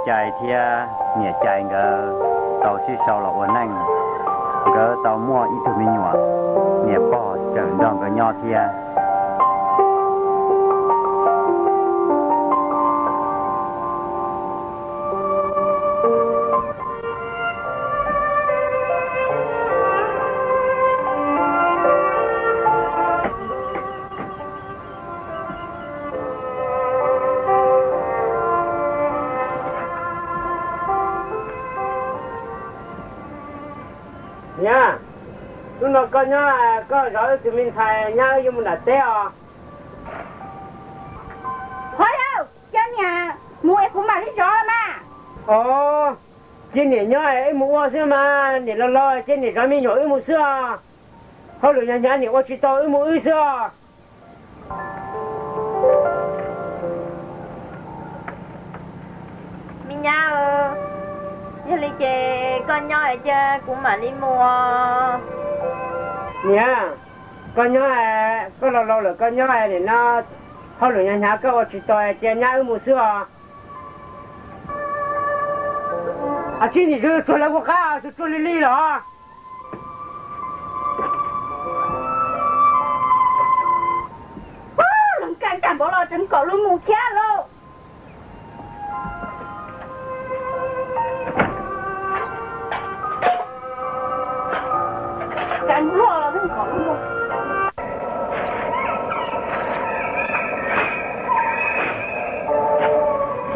Cai thiab niam Cai nkawd tau sib sau los ua neej, nkawd tau muaj ib tug me nyuam, niam pog tseem nrog nkawd nyob thiab. Niam, hnub no koj nyob, koj zov wb tus me ntxhais nyab, wb yuav mus nram teb os. Ho yawg, cia niam mus es kuv mam li zov mas. Os, cia niam nyob es wb mus ua xwb mas, niam los los cia niam zov me nyuam wb mus xwb os. Hauj lwm hnyav hnyav niam ua tsis tau, wb mus wb xwb os. Me nyab, yog li ces koj nyob es cia kuv mam li mus. Niam, koj nyob, koj laus laus lawm koj nyob nim no, hauj lwm hnyav hnyav koj ua tsis tau cia nyab wb mus xwb os. Ab, tsis nim tsuag lawv ua qab, tsuag tsuag li li los. Lub kaj ncaj npaum los tseem kom luag mus thiab lauj. Cas luag los kom luag mus.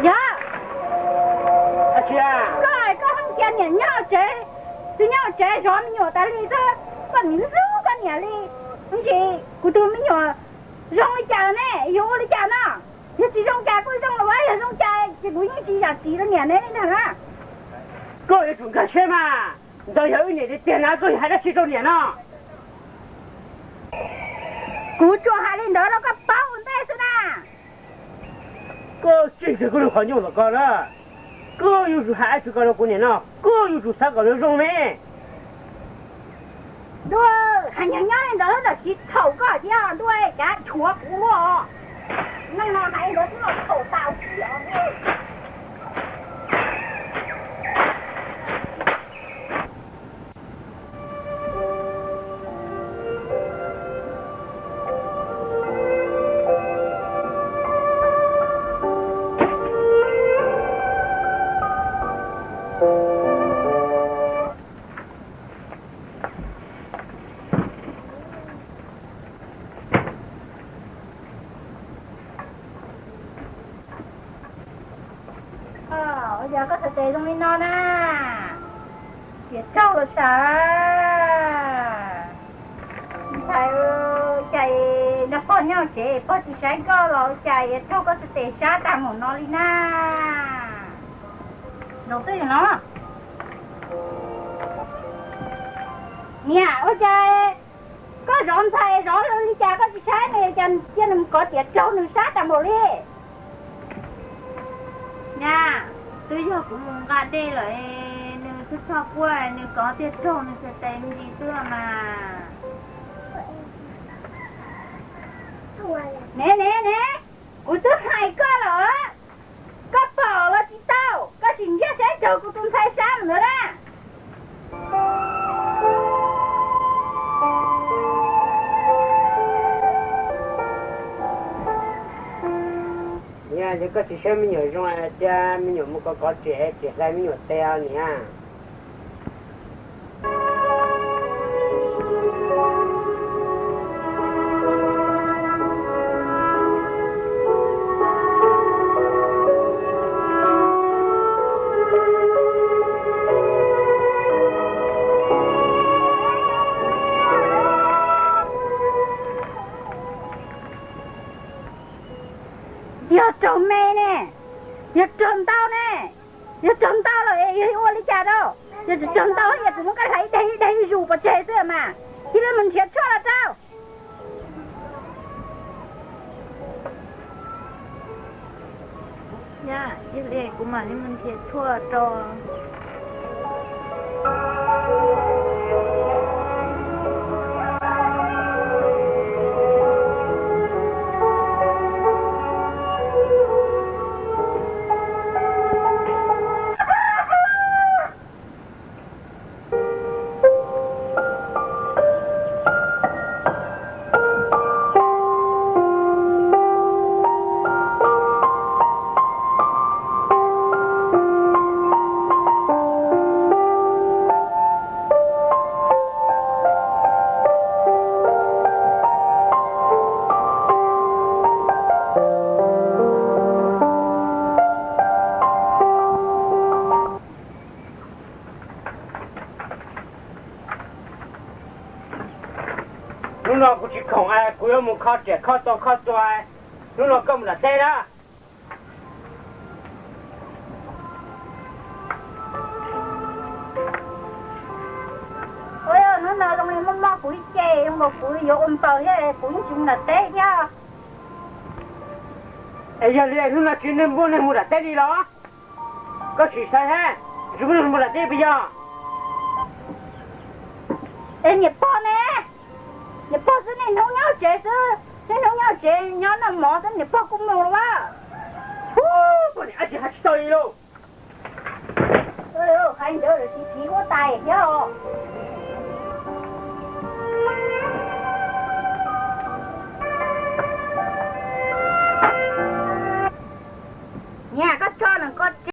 Yog koj, koj cia niam nyob tsev, tus nyob tsev zov me nyuam tas li xwb, koj nim hlub koj niam li. Ntsis kuv tus me nyuam zoo li cas ne, yuav ua li cas no? Yog tsis zoo cas kuj zoo los, yog zoo cas ces kuv yeej tsis zam txim rau niam neb li ntag na. Koj yuav tsum nkag siab mas, ntawd yog wb niam tiag tiag na, koj yuav hais dab tsi rau niam no? Kuv tsuas hais li ntawd los koj paub ua ntej xwb na. Koj tsis ntseeg koj lub qhov nyuj ntawm koj na, koj yuav tsum hais dab tsi ko rau kuv niam no, koj yuav tsum xav kom nws zoo me. Ntuj, hais nyob nyob li ntawd los siv txhaum koj thiab ntuj, kav tshuav kuv ua. Neeg no hais ntawd twb los txhaum tau kiag. Ua cas koj txhais tes zoo li no na? Tiam raug los sav. Ntxhais, cas nrog pog nyob tsev pog tsis saib koj los cas yuav raug koj txhais tes sab tag mus no li na? Zaum twg no? Niam, ua cas koj zov ntxhais zov li cas koj tsis saib nws, cas cia nws mus kov tiam raug nws sab tag mus li? Nyab, twb yog kuv mus nqa dej lawm, nws txhob txhob quaj, nws kov tiag raug nws txhais tes me ntsis xwb mas. Ne ne ne, kuv twb hais koj lawm, koj pom los tsis tau, koj sim ntsiag saib raug kuv tus ntxhais sab mus ntawd na. Niam, yog koj tsis saib me nyuam zoo, cia me nyuam mus kov kov riam, riam hlais me nyuam tes os niam. Yog raug me ne, yog raug ntau ne, yog raug ntau lawm yog ua li cas rau? Yog tsis raug ntau es kuv muab koj hlais ib daig ib daig ib zus pov tseg xwb mas, cia li mus nrhiav tshuaj los rau. Yog li kuv mam li mus nrhiav tshuaj rau. Kuv tsis khoom, kuv yuav mus kho riam kho tau kho tua. Hnub no koj mus nram teb na. Hnub no zoo li mob mob kuv ib ce, zoo nkaus kuv yuav ua npaws thiab, kuv yeej tsis mus nram teb thiab. Es yog li hnub no tsis muaj neeg mus nram teb li los? Koj sim saib thiab, tsis muaj neeg mus nram teb puas yog? Es niam pog ne? Niam pog xwb niaj hnub nyob tsev xwb, niaj hnub nyob tsev nyob noj mov xwb niam pog kuj mus lawm. Hu, poj niam ab tsis hais tsis tau li lauj. Hais ntawd lawm tsis phiv huab tais thiab os. Niam, koj tso nws koj